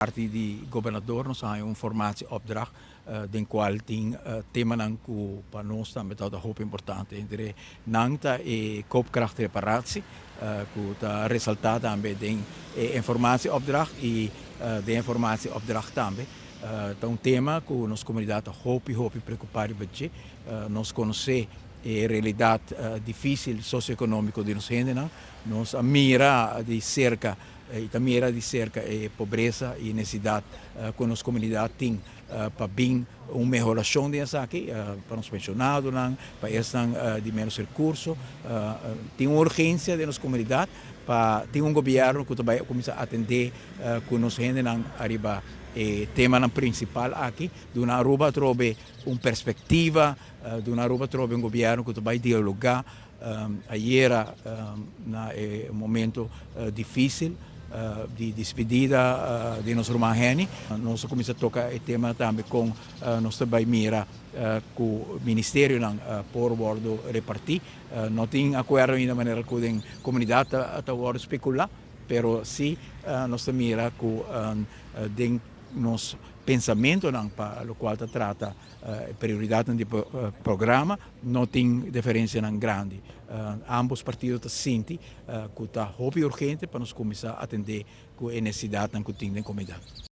Parti di gobernador nos a haña un formatieopdracht den cual tin temanan cu pa nos tambe ta hopi importante. Entre nan ta e koopkrachtreparatie cu ta resalta tambe den e informatieopdracht y den e formatieopdracht tambe ta un tema cu nos comunidad ta hopi hopi preocupa riba dje. Nos conoce e realidad dificil socioeconomico di nos hendenan. Nos a mira di cerca y ta mira di cerca e pobresa y necesidad cu nos comunidad tin pa bin un mehoracion den esaki pa nos pensionadonan, pa esnan di menos recurso. Tin un urgencia den nos comunidad pa tin un gobierno cu ta bay cuminsa atende cu nos hendenan ariba e temanan principal aki, duna Aruba atrobe un perspectiva, duna Aruba atrobe un gobierno cu ta bay dialoga. Ayera na e momento dificil di despedida di nos ruman Henny, nos a cuminsa toca e tema tambe con nos ta bay mira cu ministerionan por wordo reparti. No tin acuerdo ainda manera cu den comunidad ta wordo specula, pero si nos ta mira cu den nos pensamentonan pa locual ta trata e prioridadnan di programa no tin diferencianan grandi. Ambos partido ta sinti cu ta hopi urgente pa nos cuminsa atende cu e necesidadnan cu tin den comunidad.